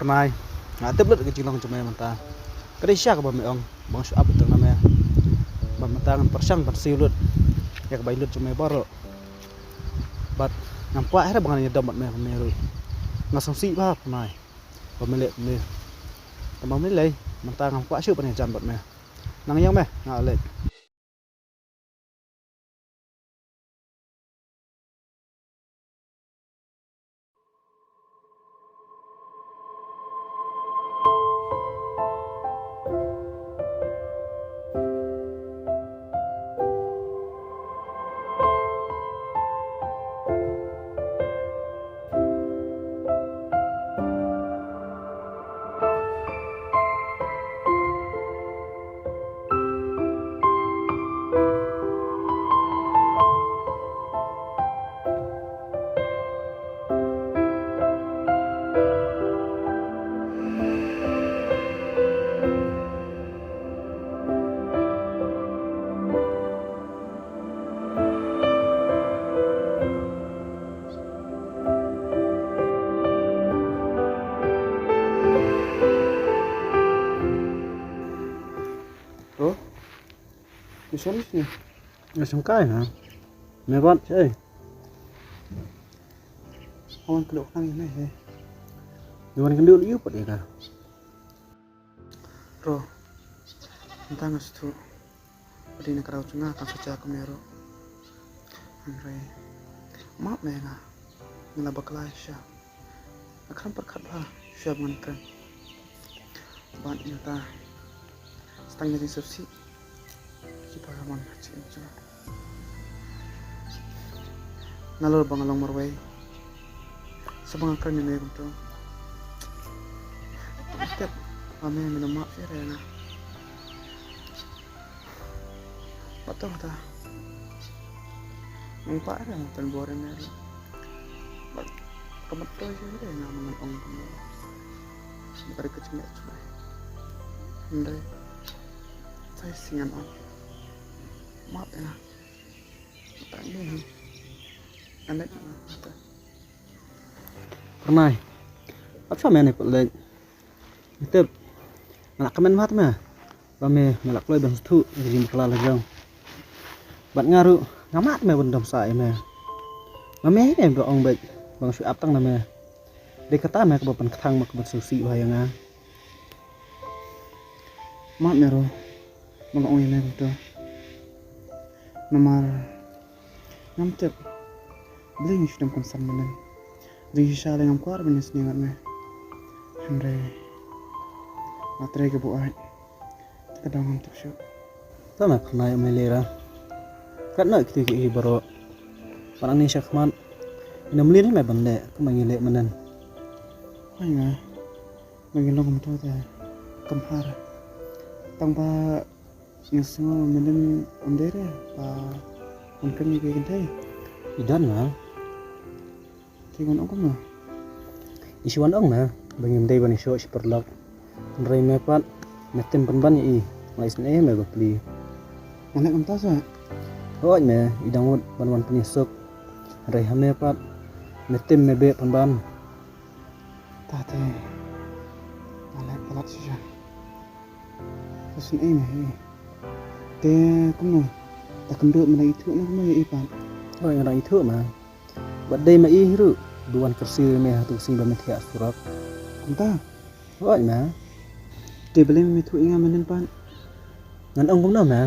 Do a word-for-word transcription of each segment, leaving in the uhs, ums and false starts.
Pyrnai, nga tip lut ka jinglong jong me mynta. Ka dei shisha kaba me ong, ba nga shu ap ïa tang na me. Bad mynta ngan pyrshang ban siew lut ïa ka bai lut jong me baroh. Bad ngam kwah hi re ba ngan ïadom bad me kumne ruh. Nga sngewsih bha Pyrnai ba me leh kumne. Tang ba me lei, mynta ngam kwah shuh ban ïajan bad me. Nang ïeng me, nga leit. Bro, ni sori sini. Ni sengkai ha. Me wat sei. Awan kedok nang ini he. Ni wan kedok liu pat ïa ka. Bro, mynta nga sngewthuh ba dei na ka daw jong nga tang sa jia kumne ruh. Hynrei map me nga, nga la bakla shisha. Nga khlem pyrkhat bha shuwa ba ngan kren. Bad mynta sa tang ïa ka jingsngewsih ki para mon ha jingim jong nga. Nalor ba nga long marwei, sa ba nga kren ïa me kumto, nga tip ba me, men ym map shuh ïa nga. Ba to ta, ngam kwah re ban bor ïa me ruh. Bad ka mut to ïa re nga, ma ngan ong kumno? Ba ka dei ka jingeh jong me. Hynrei sa shisien ngan ong, map ïa nga. Tang ne hi. Anet na ta. Pyrnai, ap sha me ne put leit. Tip, nga la kmen mat me ba me, me la kloi ban sngewthuh ïa ka jingbakla la jong. Bad nga ruh nga mad me ban dom sah ïa me. Nga me hi ne ba ong beit ba nga shu ap tang na me. Dei kata me kaba pynkthang, me kaba sngewsih bha ïa nga. Map me ruh ba nga ong ïa me kumto. Namar ngam tip balei nga shu dang kongsan mynnin. Jingshisha lei ngam kwah ban ïasnoh ïa me. Hynrei nga trei ka buaid. Te ka daw ngam tip shuh. Tang na Pyrnai, ym lei lei re. Katno kito kiei kiei baroh. Bad nangne shakhmat ngin ym leit hi me ban leh kumba ngi leh mynnin. Hooid nga. Ba ngi long kumto te kam bha re. Tang ba nga sngew mynnin ym dei re ba wan kren ïa ki kynthei. I don nga. Te ngan ong kumno? I shu wan ong me ba ngim dei ban ïashoh shi paralok. Hynrei me pat me tim pynban ïa i. Nga isynei me bapli. Nga leh kumta sa. Hooid me, i dang mut ban wan pynïasuk. Hynrei ha me pat me tim me beh pynban. Ta te nga leh palat shisha. Ka sngewsih me hi. Te kumno? Ta kynduh me dang ithuh ne kumno ïa i pat? Hooid nga dang ithuh me. Bad dei ma i hi ruh ba wan kyrsiew ïa me ha tu ka sngi ba me thiah surok. Kumta? Hooid me. Te balei me ithuh ïa nga mynnin pat? Ngan ong kumno me?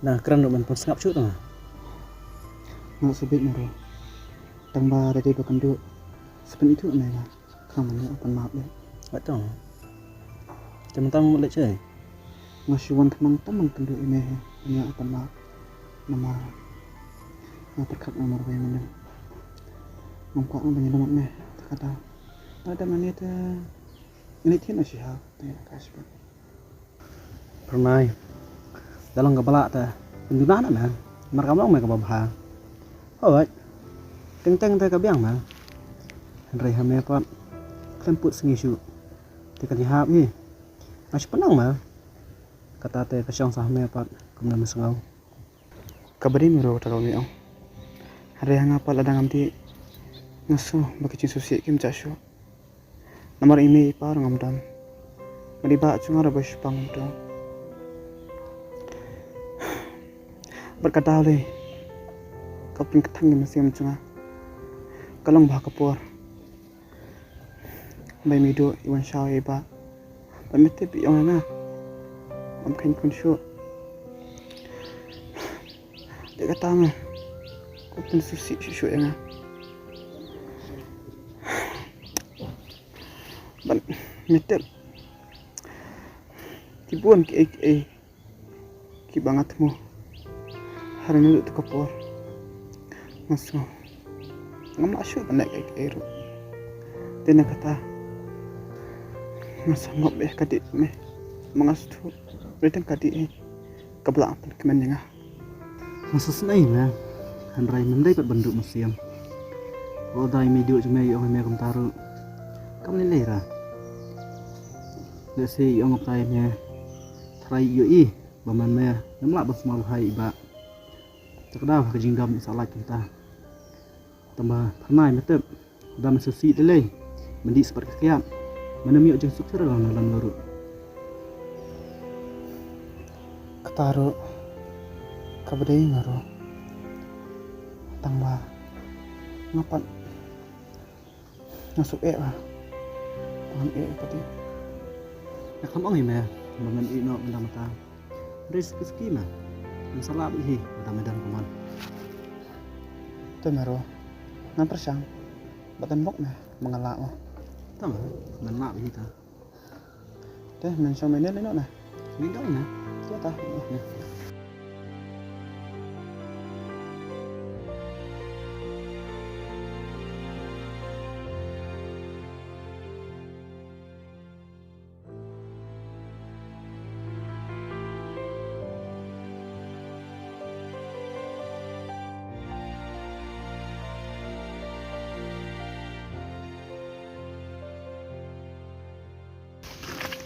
Nang kren ruh men pynsngap shuh tang. Nga sa bit na ruh. Tang ba da dei ba kynduh sa pynithuh me nga. Khnang ban ïoh ban map ïa. Hooid tang. Te mynta me mut leit shaei? Nga shu wan khnang tang ban kynduh ïa me hi ban ïoh ban map. Namar nga pyrkhat nga marwei mynnin. Ngam kwah nga ban ïalum bad me. Te ka daw, lada dep nangne te ngi leit thied noh shi haw. Te ïa ka shipang. Pyrnai, da long kaba lah te pynjuna noh me. Namar kam long me kaba bha. Hooid, teng teng te ka biang me. Hynrei ha me pat khlem put sngi shuh te kan ïahap hi. Nga shu pynang me. Kata te ka shong sa ha me pat kumno me sngew. Kaba dei me ruh kata kaba me ong. Hynrei ha nga pat lada ngam dih, nga sngew ba ki jingsngewsih kim jah shuh. Namar i mei i pa ruh ngam don. Bad i bah jong nga ruh ba shipang ruh. Bad ka daw lei, ka pynktang ïa ka mynsiem jong nga ka long ba ha ka por ba i mei i duh i wan shaw ïa i bah, bad me tip i ong ïa nga, ngam kheiñ khun shuh. Te kata me, ko pynsngewsih shuh shuh ïa nga. Bad me tip, ki bun kiei kiei kiba nga thmu ha ri naduh tu ka por. Nga sngew ngam lah shuh ban leh kiei kiei ruh. Te na kata nga sngewbha ka dei me, ma nga sngewthuh, hynrei tang ka dei ka Blei pynkmen ïa nga. Nga sngewsynei me, hynrei mem dei pat ban duh mynsiem. Lada i mei i duh jong me i ong ïa me kumta ruh, kam lei lei ra. Lehse i ong kumta ïa me, tharai i ïohi ba man me ngam lah ban sumar bha ïa i bah. Te ka daw ha ka jingdom i sa lait kumta. Tang ba phyrnai me tip, lada men sngewsih lei lei, men dih sa pat ka kiad, men ym ïoh jingsuk shuh ruh na lem ruh. Kata ruh kaba dei nga ruh. Tang ba nga pat nga shu eh ba ngam eh pat. Nga khlem ong ïa me ba ngan ïeh noh mynta mynta. Hynrei suki suki me, ngam sa lah beit hi lada me don kumne. Te me ruh, ngan pyrshang. Bad ngan bok me ba nga lah mo. Te me, ngan lah beit hi ta. Te men shong mynne lei noh na. Mynta ïa na. Te ta. Ïa.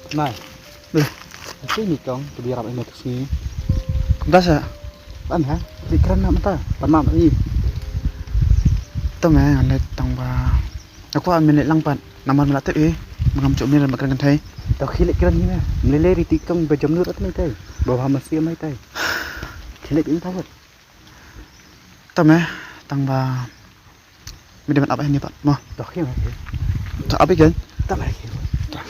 Nai. Beh. Ïa ki ni kong, ka biarap ïa me tu sngi. Kumta sa. Ban ha? Ki kren na mynta. Ban map ïa. To me, ngan leit tang ba. Nga kwah men leit lang pat. Namar me la tip ïa. Me ngam ju mih lem ba kren kynthei. To khie leit kren hi me. Me lei lei ri ti kong ba jam nur at me tai. Ba ha ma sia mai tai. Khie leit ïa ta wat. To me, tang ba. Me dei ban ap ïa ni pat mo. To khie me. To ap ïa ken. To me khie. To.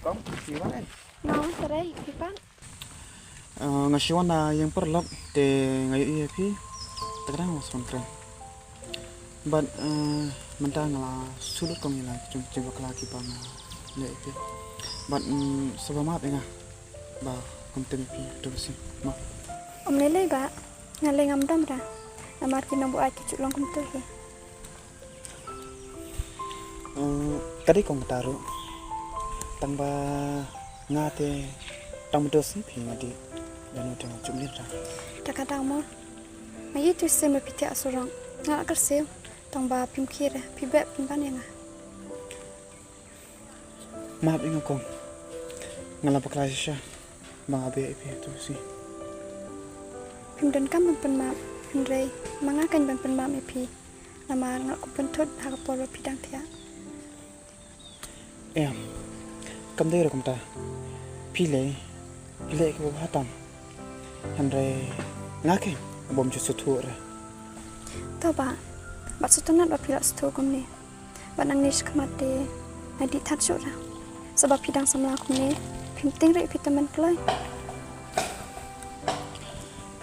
Kong, phi wan eh? Nga wan trei, phi pat? Eh, nga shu wan na ïing paralok te nga ïohi ïa phi. Te ka dang nga shu wan kren. Bad, eh, mynta nga la shu lut kong ïa la ki jong, jingbakla kiba nga leh ïa phi. Bad, mm, sa ba map ïa nga ba kong tip ïa phi, to ba sien. Mo. Ym lei lei ba nga lei ngam dam ra. Namar ki nongbuaid ki ju long kumto hi. Mm, ka dei kong kata ruh. Tang ba nga te tang ba dei shisha phi nga dei. Ïa no te nga ju mlien ra. Te ka dang mo. Nga ïohi tu shisha ba phi thiah surok. Nga la kyrsiew. Tang ba phim khie re, phi beh phin ban ïa nga. Map ïa nga kong. Nga la bakla shisha ba nga beh ïa phi tu shi. Phim donkam ban pynmap, hynrei ma nga kan ban pynmap ïa phi. Namar nga la kup pynthut ha ka por ba phi dang thiah. Em. Kam dei ruh kumta. Phi lei, phi leh kiba bha tam. Hynrei nga keiñ bym ju sngewthuh re. To ba, bad sngewtynnat ba phi la sngewthuh kumne. Bad nangne shakhmat te nga dih thad shuh ra. Sa ba phi dang samla kumne, phim tieng re phi tymmen kloi.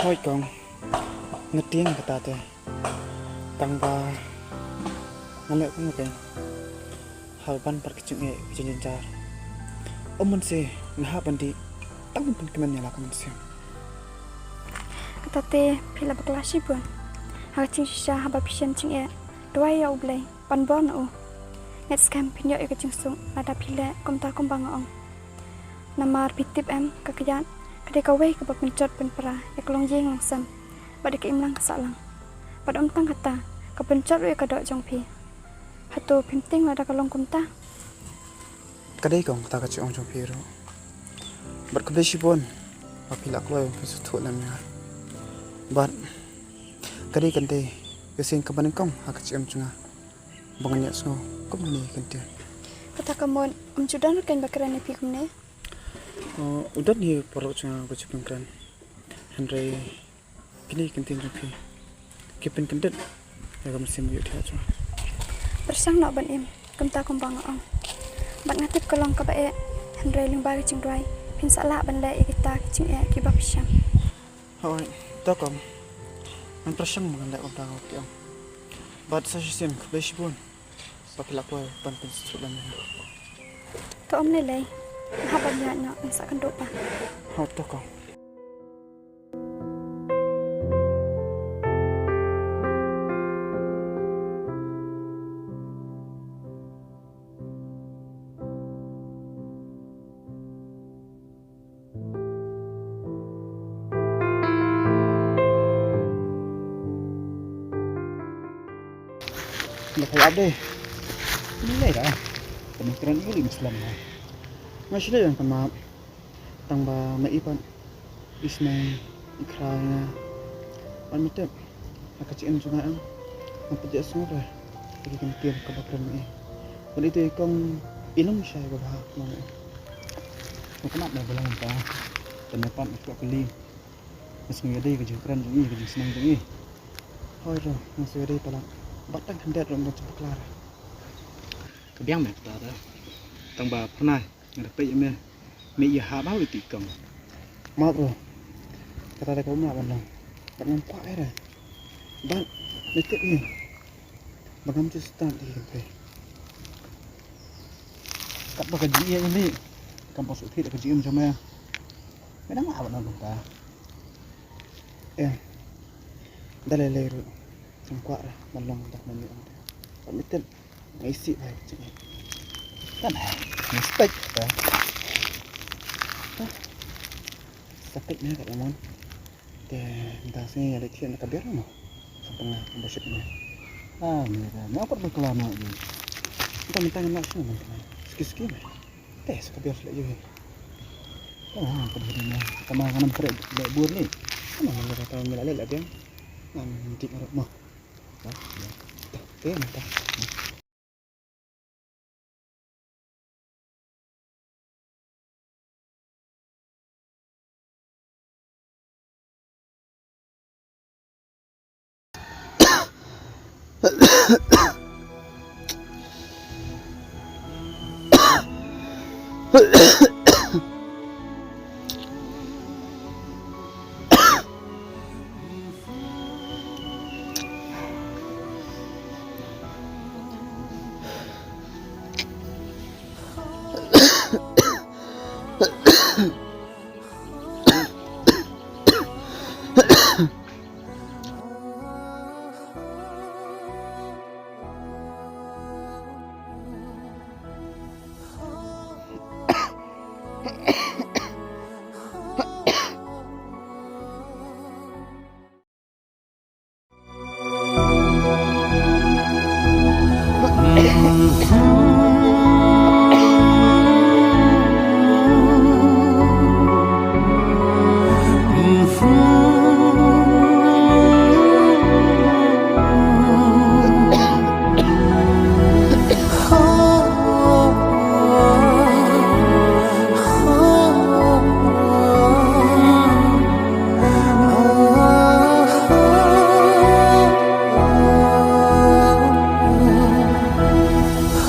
Hooid kong, nga tieng kata te. Tang ba nga leh kumno keiñ. Haba ban pat ka jingeh ka jingjynjar, ym mynsiem nga hap ban dih tang ban pynkmen ïa la ka mynsiem. Kata te phi la bakla shibun. Ha ka jingshisha haba phi shem jingeh, duwai ïa U Blei ban bor na u. Ngat skhem phin ïoh ïa ka jingsuk lada phi leh kumta kumba nga ong. Namar phi tip em, ka kyiad ka dei kawei kaba pynjot pynpra ïa ka longïing longsem bad ïa ka imlang ka sahlang. Bad ym tang kata, ka pynjot ruh ïa ka doh jong phi. Hato phim tieng lada ka long kumta? Ka dei kong kata ka jingong jong phi ruh. Bad khublei shibun ba phi la kloi ban pynsngewthuh lem ïa nga. Bad ka dei kane ka sien kaba nyngkong ha ka jingim jong nga ba ngan ïohsngew kumne ki kyntien. Kata ka mut, ym ju don ruh keiñ ba kren ïa phi kumne. U don hi paralok jong nga ba ju pynkren. Hynrei kine ki kyntien jong phi ki pynkyndit ïa ka mynsiem ïohthiah jong nga. Pyrshang noh ban im kumta kumba nga ong. Bad nga tip ka long kaba eh, hynrei lyngba ka jingduwai phin sa lah ban leh ïa kita ki jingeh kiba phi shem. Hooid, to kong. Ngan pyrshang ba ngan leh kumta kumba phi ong. Bad sa shisien khublei shibun ba phi la poi ban pynsngewthuh lem ïa nga. To ym lei lei. Nga hap ban ïaid noh, ngan sa kynduh pat. Hooid, to kong. Nga khlem ap de. Ni lei da. Kane kren ïa u lei Muslim ha. Nga shlei ïa kane map. Tang ba ma i pat i sneng i khraw ïa nga. Ban mynta ha ka jingim jong nga em, nga pat ïa sngew re ïa ki kyntien kaba kren ma i. Ban i te i kong i long shai kaba ha ma i. Nga kynmaw ba long mynta. Te ma i pat i kwah kylli. Nga sngew ïa dei ka jingkren jong i, ka jingsneng jong i. Hooid ruh, nga sngew ïa dei palat. Bad tang khyndiat ruh nga jingpakla re. Ka biang me kata te. Tang ba phyrnai nga da peit ïa me. Me ïa hap ha u iti kong. Map ruh. Kata te ka um lah ban long. Bad ngam kwah ïa re. Bad me tip ïa ba ngam ju stad ïa ki kynthei. Katba ka jingïeit ïa me kam pynsuh thied ka jingim jong me. Me dang lah ban long kumta. Em. Da lei lei ruh ngam kwah re ban long kumta kumba me ong te. Bad me tip nga isih bha ïa ka jingïeit. Kan ha, respect ta. Sa peit me kat lemon. Te mynta sngi ïa leit thied na ka biar mo. Sa pynlait kumba shit me. Ah, me da. Me ong pat bakla noh ïa. Mynta mynta ngam lah shuh mynta. Ski ski me. Te sa ka biar shu leit ïa. Ah, ka biar me. Tama ngan ym treh leh bur ni. Tama mynta ka tama me la leh leh biang. Ngam dik ngarap mo. Te mynta.